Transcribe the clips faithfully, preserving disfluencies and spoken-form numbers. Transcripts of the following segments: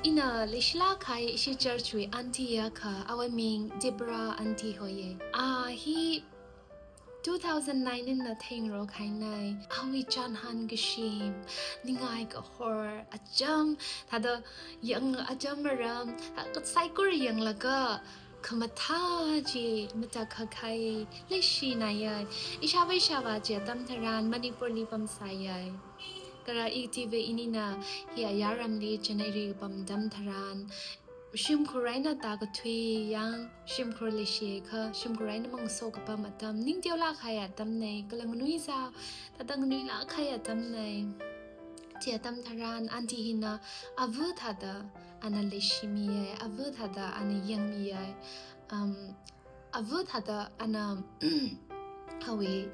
Ina leishilāk kahai ishi church wui aunty akha, awui ming Deborah aunty hoiya. A hi two thousand nine eina theingarok hainai, awui chānhān kashim, ningai kahor, acham, thāda yang acham maram, thāda saikora yanglaga khamathā chi matakhak kahai leishinaiya. Ishāvā ishāvā chi atam tharan Manipurli pamsāya. Kala itiwui inina hi ayāramli Chennai li pam atam tharan, shimkhur eina tākathui yang, shimkhur leishiakha, shimkhur eina mangaso kapam atam, ning teolāk kahai atamna, kala nganuizā, thāda nganuilāk kahai atamna. Chi atam tharan aunty hina ava thāda ana leishimiya, ava thāda ana yangmiya. Um, ava thāda ana awui,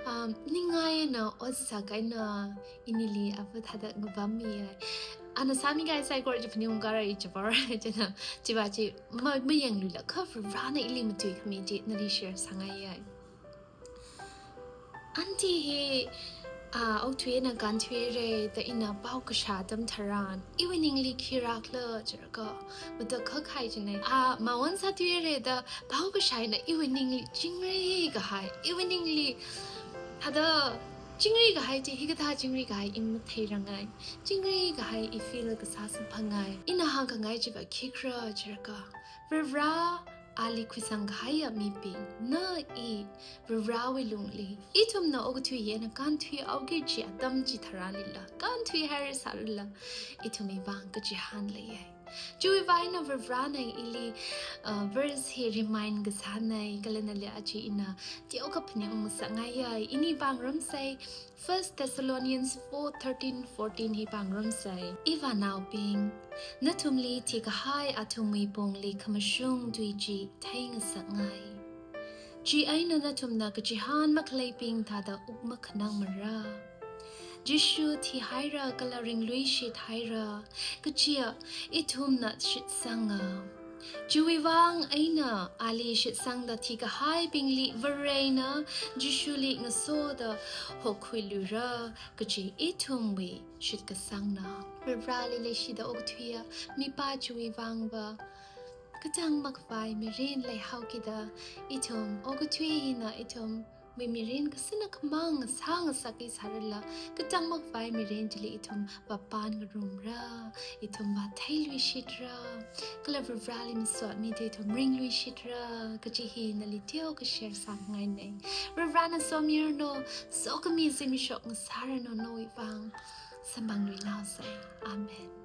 um, ningai eina otsak eina inili ava thāda ngavammiya. Ana sāmi kahai saikora chi phaningung kara i chapar china, chiva chi ma, mayangluila kha Varivarana ili matuikhami chi nali share sāngaiya. Aunty hi, a, okathui eina kānthuira da ina pao kashā atam tharan, iwui ningli khi rākhala jiakha, matakhak kahai china. A, mawon sāthuira da pao kashā eina iwui ningli chingri kahai, iwui ningli thāda chingri kahai chi hikathā chingri kahai i matheirangai. Chingri kahai i feel kasā samphangai. Ina hāngkhangai chiva khikhala jiakha, Varivara ali khuisang kahaiya mibing, na i Varivarawui lungli, ithumna okathui eina kānthuihaoki kaji atam chitharanlila, kānthuihaira sārala, ithumwui vang kachihān leiya. Chiwui vang eina Varivarana ili, uh, verse hi remind kasāna, kala nali aja ina teokha phaningung ngasakngaiya. Ini pāngarumsa, First Thessalonians four thirteen fourteen hi pāngarumsa. Ivānaobing, nathumli thikahai athumwui pongli khamashung tui chi theingasakngai. Chieina nathumna kachihān makhaleibing thāda wuk makhanangmara. Jishu thihaira kala ringluishithaira, kajiya ithumna shitsanga. Chiwui vang eina ali shitsangda thikahaibingli Varena Jishuli ngasoda hokhuiluira, kaji ithumwui shitkasangna. Varivarali leishida okathuiya mipā chiwui vangva katang makhavai mirin leihaokida, ithum okathui hina ithumwui mirin kasina khamang sāngasakki sārala, katang makhavai mirin chili ithum vāpān ngarumra, ithum vātheiluishitra, kala Varivarali masotmida ithum ringluishitra, kaji hi nali teokha share sāngaina. Varivarana somiranu, sokhami zimiksho ngasāranu nawui vang. Samphangluinaosa. Amen.